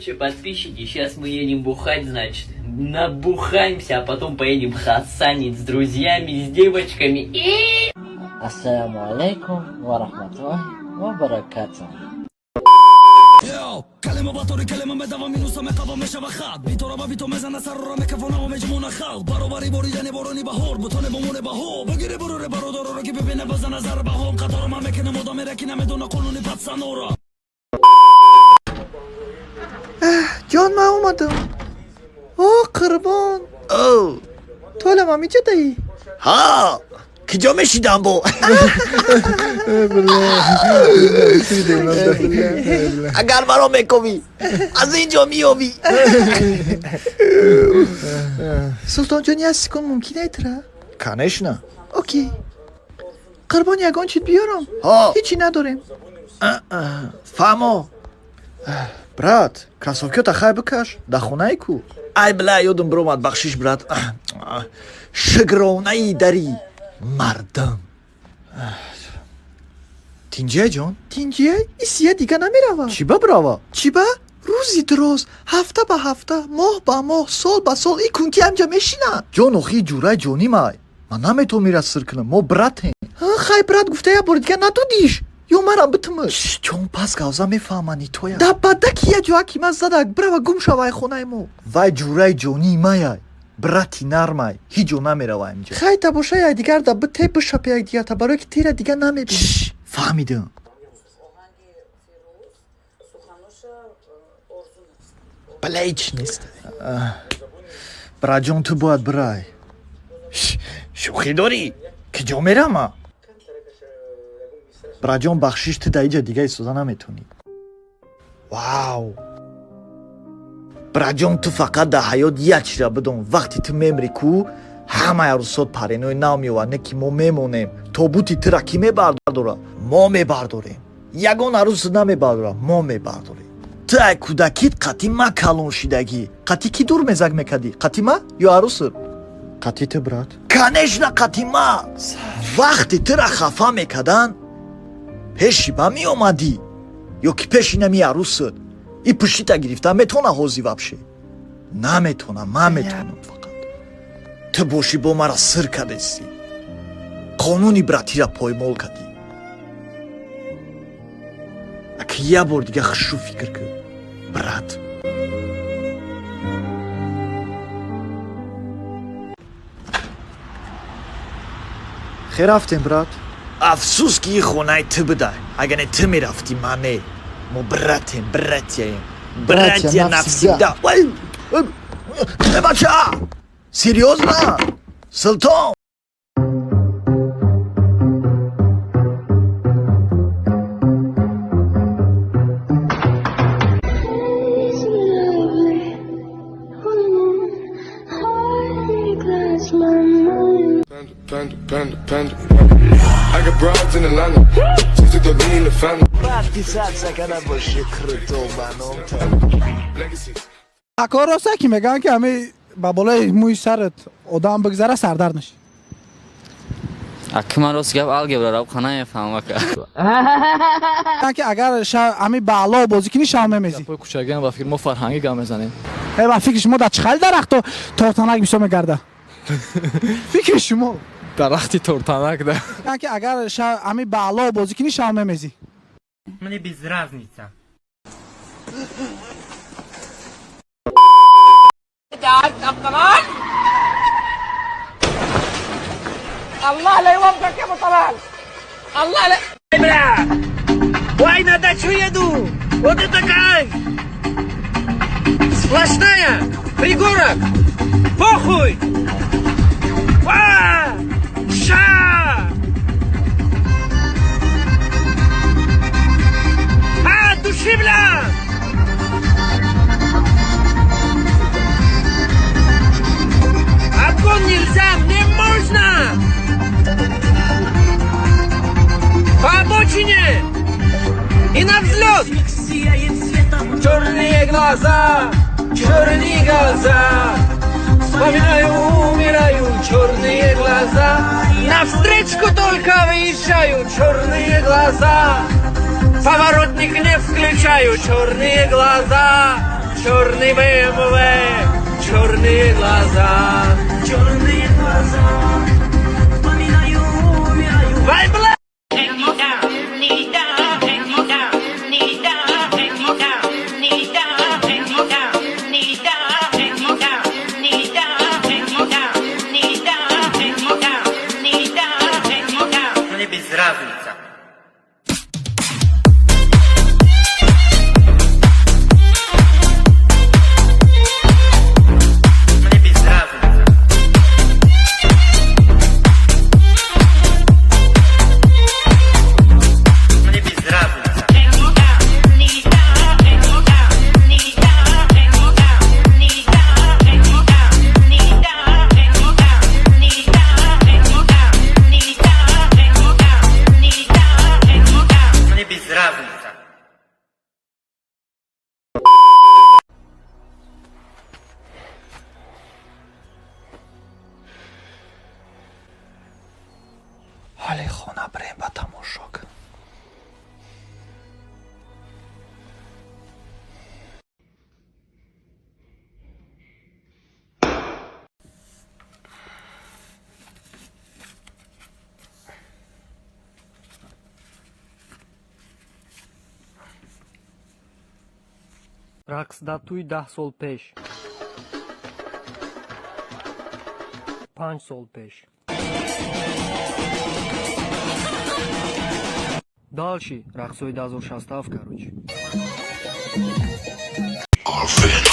Короче, подписчики, сейчас мы едем бухать, значит. Набухаемся, а потом поедем хасанить с друзьями, с девочками и... Ассаламу алайкум ва рахматуллахи ва баракатуh. Калима батори калима медава минуса меқава мешава хат битора ба бито мезана сарора мекафонава меҷмона халқ баробари боридани борони баҳор бутоне бомоне баҳо бигире буруре бародароро ки бибине базана зарбаҳо қатора ман мекунам одамере ки намедона қонуни патсанора. Ҷон, ман омадам. О, қурбон. О, Ту ҳолам ҳамиҷа даӣ? Ҳа, киҷо мешидам бо? Агар маро мековӣ, аз ин ҷо меёбӣ. Султонҷон, як секунд мумкин айтра? Конечно. Окей. Қурбон, ягон чиз биёрам? Ҳо. Ҳечи надорем. Фаҳмо. Брат, кроссовкиёта хай бикаш, дар хонаи ку. Ай бла, ёдам биромад, бахшиш, брат. Шукронаи дари мардум. Тинҷия, ҷон? Тинҷия? Исия дига намерава. Чӣ ба бирава? Чӣ ба? Рӯзи дароз, ҳафта ба ҳафта, моҳ ба моҳ, сол ба сол и кунки ҳамҷа мешинад. Ҷон, охи ҷураи ҷонимай. Ман наметавонам ира сир кунам, мо братем. Хай, брат гуфта як бори дига надодиш. Ё марам битумаш. Ҷон, пас гавза мефаҳмани тоя. Да бадаки я ҷоаки ман задак, бирава гум шава ай хонаи мо. Вай ҷураи ҷонии маяй. Брати нармай, ҳеҷ ҷо намерава инҷа. Хай, та боша якдигар да бите бишапе якдигарта, барое ки тира дига намебинӣ. Фаҳмидам. Бала, ҳеҷ нест. Братҷон, ту бояд бирай. Шӯхӣ дорӣ? Киҷо мерама? Братҷон, бахшиш, ту дар иҷа дига истода наметавонӣ. Вау! Братҷон, ту фақат дар ҳаёт як чизра бидон: вақте ту мемрӣ ку, ҳамаи арӯсот паренои нав меовад, не ки мо мемонем. Тобути тура кӣ мебардора? Мо мебардорем. Ягон арӯс намебардора, мо мебардорем. Ту ай кӯдакит қатъи ма калон шидагӣ. Қатъи кӣ дур мезак мекардӣ? Қатъи ма ё арӯсат? Қатъи ту, брат. Конечно, қатъи ма. Вақте тура хафа мекарданд, пеши ба меомадӣ ё ки пеши нами арӯсат? И пуштита гирифта метавона ҳозир вообще? Наметавонам, ман метавонам фақат. Ту бошӣ бо мара сир кардестӣ. Қонуни братира поймол кардӣ. Ака, як бор дига хушу фикр кун, брат. Хе, рафтем, брат. Афсӯс, ки ин хонаи ту будай. Агар не, ту мерафтӣ, ман не. Мо братем, братьяем. Братья навсегда. Э, бача! Серьезно? Султон! Panda, panda, panda, panda. I got broads in Atlanta. Just took the lean in the family. Подписаться кана боши круто баном. Legacies. Ако роста ки мегӯянд, ки ҳами ба болои мӯи сарат одам бигзара, сардард мешӣ? Аки, ман рост гап, алгебра равқа намефаҳмам, ака. Ки агар ҳами ба алло бозӣ кунӣ, шав мемезӣ. Гапҳои кӯчагиам, ба фикр, мо фарҳангӣ гап мезанем. Э, ба фикри шумо, дар чӣ хали дарахто тортанак бисёр мегарда, фикри шумо? Дарахти тортанак да. Ки агар ҳами ба алло бозӣ кунӣ, шав мемезӣ. Мне без разницы. الله لا يوفقك يا ابو طلال، الله لا. Ой, на дачу еду! Вот это кайф! Сплошная! Пригорок! Похуй! Ва! Ша! А, души, бля! Обгон нельзя, мне можно! По обочине! И на взлет! Черные глаза, черные глаза. Вспоминаю, умираю, черные глаза. На встречку только выезжаю, черные глаза. Поворотник не включаю, черные глаза. Черный БМВ, черные глаза. Черные глаза. Вспоминаю, умираю. Вай, бля! Мне без разницы. Мне без разницы. Мне без разницы. Мне без разницы. Ҳоле хона бирем, ба тамошо кун. Рақс дар тӯи 10 сол пеш, 5 сол пеш. Дальше рақсҳои 2067, короче. Arvin.